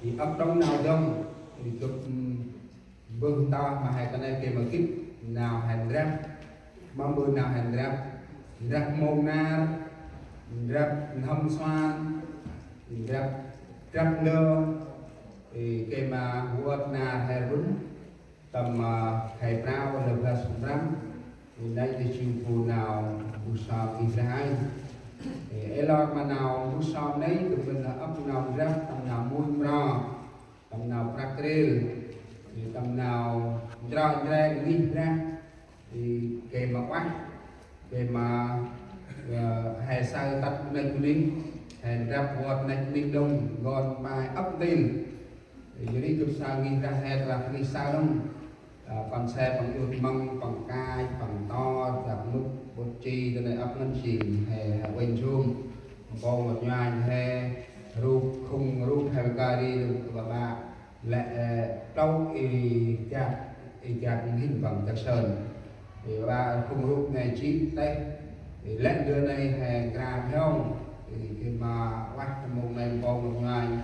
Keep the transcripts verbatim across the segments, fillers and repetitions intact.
Ri ăp đŏng nau dŏng, ri gâp, ưm, mbơh ntơm ma he kơt nây gay ma gĭt nau he ndrăp. Ma mbơh nau he ndrăp, ndrăp mông nar, ndrăp n'hâm suan, ndrăp, ndrăp ndơ, ri gay ma vơt nar he rƀŭn. Tâm, ơ, he prao lơ bas prăm, ri nây dơi jêng bu nau bu sơm i Brah. Ê, ê lor ma nau bu sơm nây, gâp mĭn lah ăp nau ndrăp, tâm nau mui mro, tâm nau prăk rêl, ri tâm nau ndrŏ ndreng ngih Brah, ri gay ma ueh, gay ma, ơ, he saơ tât bu năch bu ning, he ndrăp vơt năch bu ning đŏng, ngon mai ăp ntil. Ri gâp saơ ngih Brah he tơlah ngih saơ đŏng. Ơ, kon se păng iăt măng, păng kach, păng tor, dak mŭk, bŭt chi, tơ nây ăp ngăn jêng he, he uănh jum. Mpông ngăp nhuanh he, rup khŭng, rup he kari, rup ba ba. Lĕ, ơ, tâu i dak, i dak hĭn păng dak sơn. Ri ba khŭng rup nây jêh têh. Ri lĕ ndơ nây he nkra hiong. Ri gay ma ueh tâm mông nây mpông ngăp nhuanh.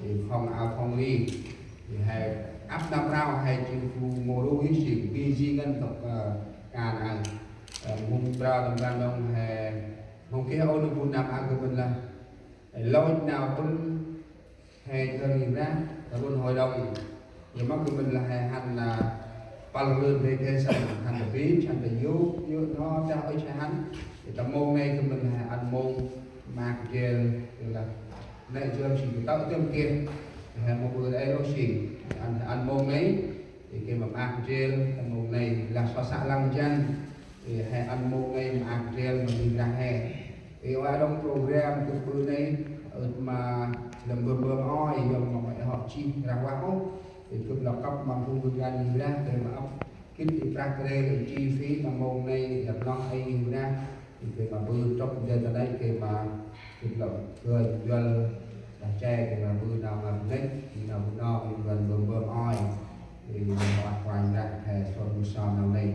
Ri khŏng ao khŏng ri. Ri he ăp nau prao he jêng bu mâu ru hĭ jêng bi jêng ngăn tôk, ơ, kan ang. Ơ, mông prao tâm ban đŏng he mông geh ôh nơh bu năp a gâp mĭn lah. Ê, lôch nau tŭn he dơn i Brah, ta run hội đồng. Yor ma gâp mĭn lah he hăn, ơ, pâl rlưn rê khe săn, hăn ta bêch, hăn ta yôk, yôk no, ta ơi che hăn. Ê, tâm mông nây gâp mĭn lah he ăn mông, maak ndrel, yor lah. Nây jơm jêng ta tơm geh, he mâu ƀư ê lôch jêng, ăn, ăn mông nây, ê, gay ma maak ndrel, tâm mông nây, lah so săk lăng jăn, ê, he ăn mông nây maak ndrel ma ngih Brah he. Ê, ơ, a đŏng program gâp ƀư nây, ơ, ma lơm bơm bơm ơi, yor ma ma ê hŏ jêh rah vah ôh. Ê, gâp lŏ kăp ma phung gâp gay ngih Brah, ê, ma ăp gĭt ê prăk rêl, ê, chi phí tâm mông nây, ê, rnoh ê ngih Brah. Ê, gay ma ƀư trôk ndơ ta nây, gay ma gâp lŏ gơnh njuăl đah che, gay ma ƀư nau ma bnêk, ê, nau bu nong, ê, njuăl bơm bơm ơi. Ê, ma ăt Kôranh Brah, he sŏt bu sơm nau nây.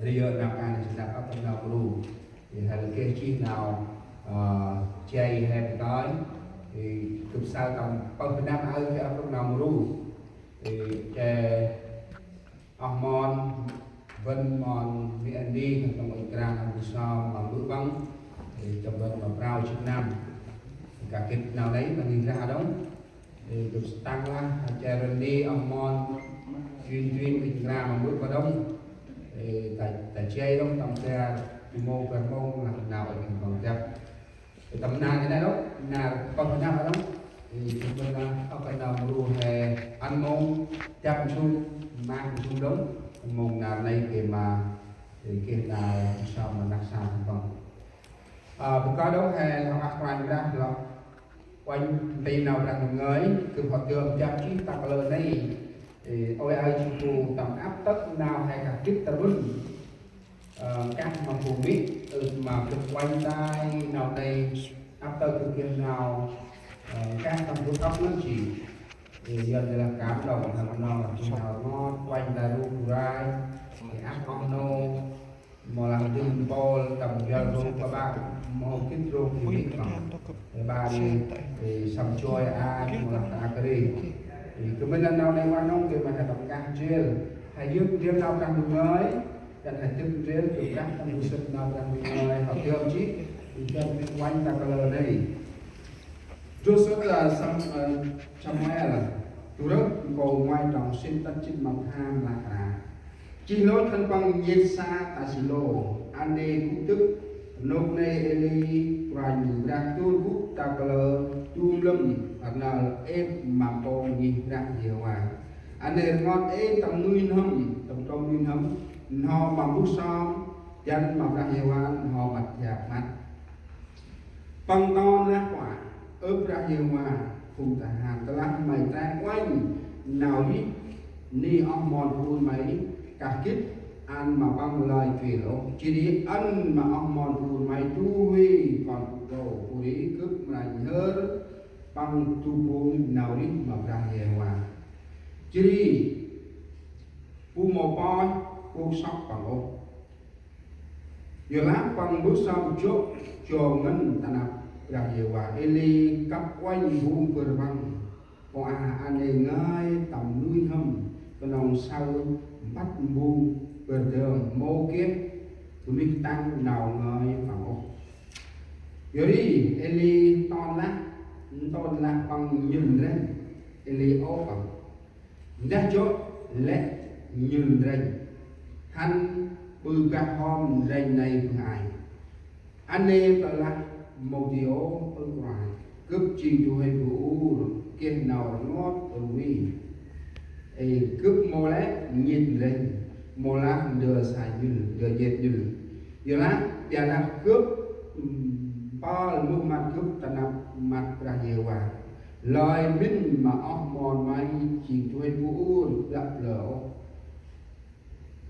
Ri yơh nau kan jêng nau ăp tâm nau mru. Ri he lĕ geh jêh nau, ơ, jay he bơh kơi. Ri gâp saơ tâm pơh bơh năm aơ geh ăp tâm nau mru. Ri che oh mon, bân mon, mi ăn di, tâm ŭch kra nau bu sơm, ma mbơh păng. Ri tâm bân ma prao jê̆t năm. Ka gĭt nau nây, ma ngih Brah đŏng. Ê, gâp tăng lah, a che rơndi, oh mon, chuyên chuyên, ŭch kra ma mbơh pa đŏng. Ê, ta, ta jay đŏng, tâm bar, tu mông, bar mông, lah nau ŭch păng dăp. Ê, tâm nar i nây đŏng, nar pơh nar đŏng. Ê, gâp mĭn lah, ơ, kơt nau mru he, ăn mông, dăp nsum, maak nsum đŏng, mông nar nây gay ma, ê, geh nau sơm ma năk sa păng. Ơ, bơh kơi đŏng he, lah ăt Kôranh Brah, lah Uănh nti nau Brah Ndu ngơi, gâp hŏ dơm dăp jêh ta kalơ nây. Ê, ôi aơ jêng bu tâm ăp tât nau he kah gĭt ta run. Ơ, kah ma bu mĭ, ơ, ma gâp uănh tay nau nây ăp tât gâp geh nau, ơ, kah tâm gâp ăp ngăn jêng. Ê, yơn nây lah cảm động, hăn nau lah jêng nau ngot, uănh tay rup rai, ê, ăp oh nô. Mâu lah dŭm mpôl tâm njuăl rôk ba ba, mâu gĭt rôk i mĭ păng. Ê, ba ri, ê, săm joi a, mâu lah ta kri. Ê, gâp mĭn lah nau nây uănh nông gay ma he tâm kah jêl. He yơk jêl nau Brah Ndu ngơi, dăn he dŭm jêl, gâp kah tâm gâp sĭt nau Brah Ndu ngơi, hŏ dơm jêh, ê, dăn uănh ta kalơ nây. Joseph, ơ, Sam-, ơ, Samuel, du rơh, nkô̆ ngoai trong sĭn tât jê̆t ma pham lah kra. Jêh lôch khân păng nhêt sa ta Silô, a nê gŭ dâk, rnôk nây Êli, Kôranh Brah dôl gŭ ta kalơ, dum lơm, rnăl êp ma mpông ngih Brah Yêhôva. A nê rngot ê tâm nuih n'hâm, tâm trôm nuih n'hâm, n'ho ma mbơh sơm, dăn ma Brah Yêhôva, n'ho măt dak măt. Păng ton lah: Kua, ơ Brah Yêhôva phung tahan, tơlah may trai uănh nau rêh ni oh mon ur may kah gĭt, ăn ma păng lơi kuêl ôh. Jêh ri ăn ma oh mon ur may du huê kon bu klô, bu ri gâp mra nhhơr păng du bông nau rêh ma Brah Yêhôva. Jêh ri bu mâu pơh, bu sŏk păng ôh. Yorlah păng mbơh sơm jŏk jŏ ngăn ta năp Brah Yêhôva. Êli kăp uănh bu bơr păng. Păng saơ mpăt mbu bơr dơm mâu geh bunuyh tăng nau ngơi păng ôh. Yor ri Êli ton lah, ton lah păng nhŭl ndrănh. Êli ôp păng: Ndah jŏ lĕ nhŭl ndrănh, hăn ƀư bah hom ndrănh nây bơh ay. Ăn nê plơ̆ lah: Mâu di ôh, ơ Kôranh, gâp jêng du huê bu ur geh nau rngot rvê. Ê, gâp mâu lĕ nhêt ndrănh, mâu lah ndơ sa nhŭl, ndơ nhêt nhŭl. Yor lah, ƀiălah gâp, ưm, mpơl muh măt gâp ta năp măt Brah Yêhôva. Lơi mĭn ma oh mon may jêng du huê bu ur ƀlăk blơ ôh.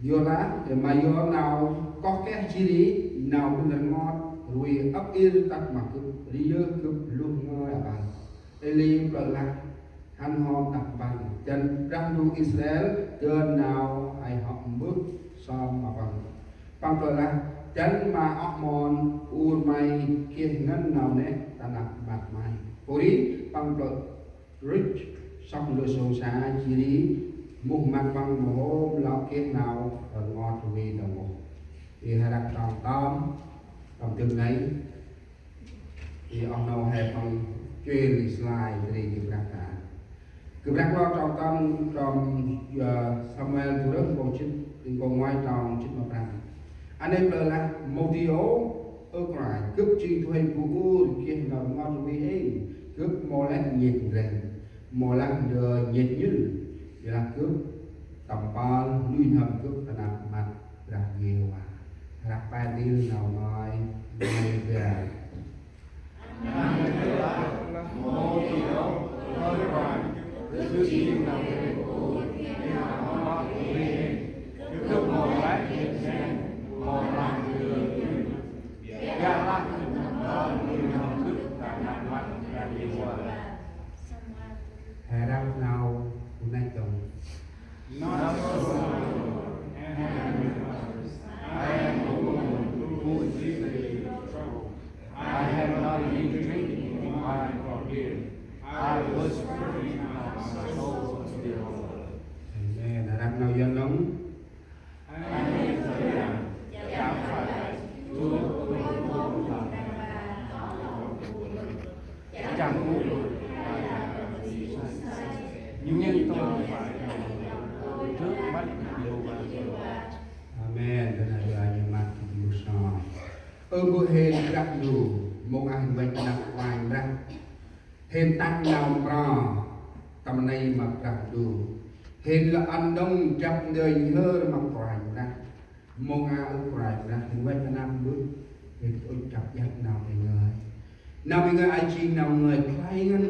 Yor lah, ma yor nau koh keh jêh ri nau mĭn rngot rvê ăp ir tât ma gâp, ri yơh gâp luh ngơi aƀaơ. Êli plơ̆ lah: Hăn hom đăp mpăn, dăn Brah Ndu Israel dơn nau ay hŏ mbơh sơm ma păng. Păng plơ̆ lah: Dăn ma oh mon ur may geh ngăn nau nê ta năp măt may. Pô ri păng plơ̆ rŭch sŏk ndơ sông sa jêh ri muh măt păng mâu hôm lŏ geh nau rngot rvê đŏng ôh. Ê, hơrăk trong tơm, trong tơm nây. Ê, oh nô he păng chuêl slai jêh ri gâp răk ta. Gâp răk lor trong tơm, trong, ơ, Samuel du rơh, nkô̆ jê̆t, nkô̆ ngoai trong jê̆t ma prăm. Ăn nê plơ̆ lah: Mâu di ôh, ơ Kôranh, gâp jêng du huê bu ur geh nau rngot rvê hên, gâp mâu lĕ nhêt ndrănh, mâu lah ndơ nhêt nhŭl. Yor lah gâp tâm mpơl nuih n'hâm gâp ta năp măt Brah Yêhôva. Răk pe ntil nau ngơi, ngơi gâp. He răk nau bunuyh đŏng. Not so, my Lord, and my brothers. I am a woman who is easily troubled. I have not been drinking wine or beer. I was purging my soul to the Lord. Amen. Răk nau Yuăn đŏng. Amen. Bơh nau Yuăn, măt gâp mbơh sơm. Ơ, bơh hên Brah Ndu, mông a hên văch năp Kôranh Brah. Hên tăng nau mprơ tâm nây ma Brah Ndu. Hên lŏ ăn đŏng drăp ndơ nhhơr ma Kôranh Brah. Mông a ơ Kôranh Brah, hên văch ta năp mbơh, hên ŭch drăp iăt nau mĭn ngơi. Nau mĭn ngơi a jêng nau ngơi khlay ngăn.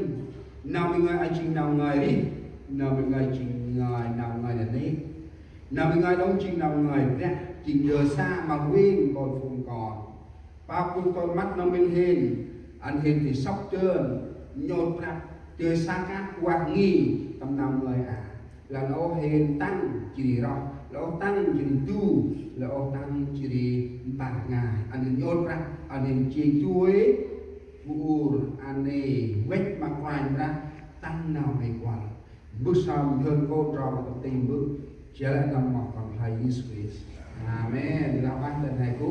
Nau mĭn ngơi a jêng nau ngơi rêh. Nau mĭn ngơi jêng ngơi, nau ngơi nanê̆. Nau mĭn ngơi đŏng jêng nau ngơi Brah, jêng ndơ sa ma vêng bol phung kon. Pă pŭn tôr măt nau mĭn hên, ăn hên ti sŏk dơn, nhôt prăp, dơi sa kah kuah nghi, tâm nau ngơi a. Lăn ôh hên tăng jêh ri roh, lăn ôh tăng jêh ri du, lăn ôh tăng jêh ri mpah ngai. Ăn hên nhôt prăp, ăn hên jêng du huê bu ur, ăn nê văch ma Kôranh Brah, tăng nau ngơi kuăl. Mbơh sơm nhhơr Kôranh Brah tâm ti mbơh, jêh lĕ tâm moh Kon Khlay Yêsu Krist. Amen. Lah ueh dăn he gŭ.